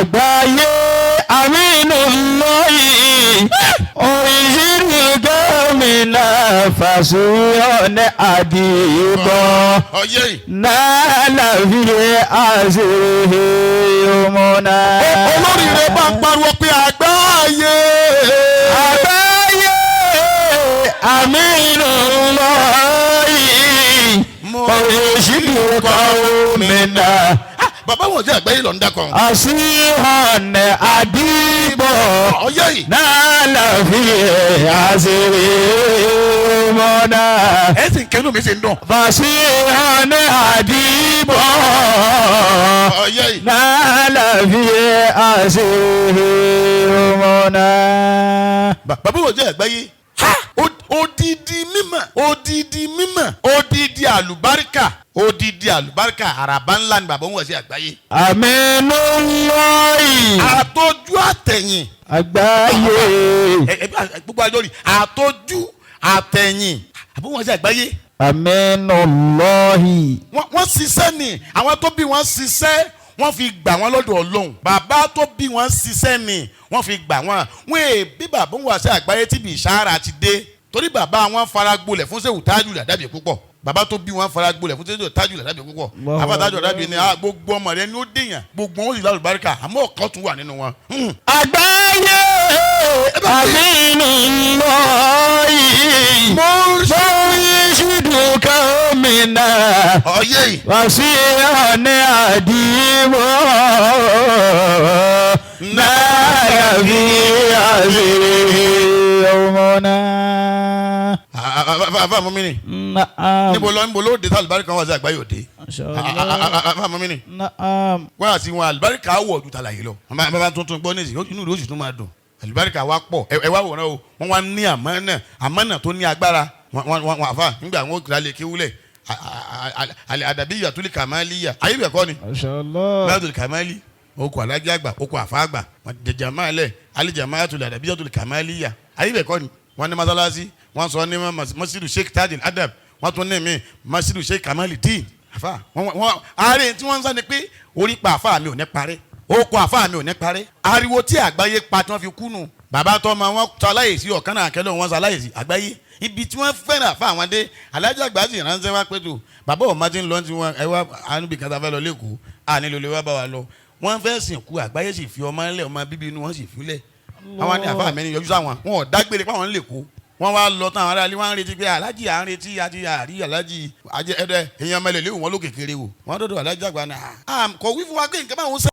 Àgbáyé àmínú lọ́yìn oríṣiríṣi gómìnà fàṣíyàn àdìbò Ọyẹ yìí. Nàlàfíà àṣírí òmùnà. Olórí rẹ bá ń pariwo pé àgbáyé. Àgbáyé àmínú lọ́yìn oríṣiríṣi gómìnà. Bàbá wọn jẹ́ àgbáyé lọ ń dákọ̀. Àṣìhàn àdìbò. Ọyẹ yìí. Nàlàfíà àṣírí òmùnà. Ẹ sì ń kẹnu mi sì ń dùn. Fàṣíhàn àdìbò. Ọyẹ yìí. Nàlàfíà àṣírí òmùnà. Bàbá wọn jẹ́ àgbáyé. Ha! Odidi mímọ̀, odidi mímọ̀, odidi àlùbáríkà, odidi àlùbáríkà, àràbá ńlá ni bàbá wọn sí àgbáyé. Àmínú lọ́yìn. Àtọ́jú àtẹ̀yìn. Àgbáyé. Gbogbo àjọ rí àtọ́jú àtẹ̀yìn àbí wọn sí àgbáyé. Àmínú lọ́yìn. Wọ́n ṣiṣẹ́ ni àwọn tó bí wọ́n ṣiṣẹ́, wọ́n fi gbà wọ́n lọ́dọ̀ Ọlọ́run. Bàbá tó bí wọ́n ṣiṣẹ́ ni wọ́n fi gbà wọ́n. Wọ́n è bí bàbá wọn sí àgbáyé tí bìsára ti dé, torí bàbá wọn fara gbolẹ̀ fún Sẹ́wù Tájù Làdàbí púpọ̀. Bàbá tó bí wọn fara gbolẹ̀ fún Sẹ́wù Tájù Làdàbí púpọ̀. Àbá Tájù Làdàbí ni, ah, gbogbo ọmọ rẹ ni ó dèèyàn, gbogbo wọn sì lálùbáríkà, àmọ́ ọ̀kan tún wà nínú wọn. Àgbáyé àmínú lọ́yìn. Mọ̀rísìdù kọ́mìnà. Ọyẹ yìí. Wàsíhàn àdìbò. Nàlàfí àṣírí òmùnà. Àfà mú mi ni. Naam. Níbo lọ, níbo ló dé tá àlùbáríkà wọn sí àgbáyé òde? Mashallah. Àfà mú mi ni. Naam. Wọ́n àti wọn àlùbáríkà wọ̀ ju tàlàyé lọ. Bàbá tuntun gbọ́ ní ìsìn, inú rẹ̀ ó sì tún máa dùn. Àlùbáríkà wa pọ̀. Ẹ wá wòran o, wọ́n wá ní àmánà, àmánà tó ní agbára. Wọ́n àfà nígbà wọn kìlá lè kéwúlẹ̀ àdàbí yàtúlì kàmáàlìyà ayé bẹ̀ kọ́ ni. Mashallah. Yàtúlì kàmáàlì okò alájà àgbà, okò àfa àgbà, jẹjàmá lẹ alìjàmá yàtúlì àdàbí yàtúlì kàmáàlìyà ayé bẹ̀ kọ́ ni. Wọ́n ní masalasi, wọ́n sọ ní masidu Sheikh Tajil Adab, wọ́n tún ní mi masidu Sheikh Kamali Dín. Àfa wọ́n àárẹ̀ tí wọ́n ń sọ ni pé orí pa àfa mi ò ní parẹ́, okò àfa mi ò ní parẹ́. Ariwo tí àgbáyé pa tí wọ́n fi kú nù. Bàbá tó ma wọn sọ aláyèsí ọ̀kan náà kẹlẹ́ wọn sọ aláyèsí àgbáyé ibi tí wọ́n fẹ́ràn àfa àwọn dé. Alájà àgbà sì ránṣẹ́ wá pé tó bàbá òun máa ti ń lọ tí wọn ẹ wá ànúbì kàtà fẹ́ lọ lẹ́kọ̀ọ́ ànílò lè wá bá wa lọ. Wọ́n fẹ́ sìnkú àgbáyé sì fi ọmọ ńlẹ̀, ọmọ bíbí inú wọn sì filẹ̀. Àwọn ní àfa mi ní yọjú sáwọn, wọn ò dágbére pé àwọn ń lè kó. Wọ́n wá lọ tán, àwọn aráàlú wọn ń retí pé alájì à ń retí àti àrí alájì àjẹ ẹdẹ èèyàn mẹlẹ léwu wọn ló kékeré wò wọn dọdọ alájì àgbà náà kò wí fún wa pé nǹkan báwọn ń sẹ.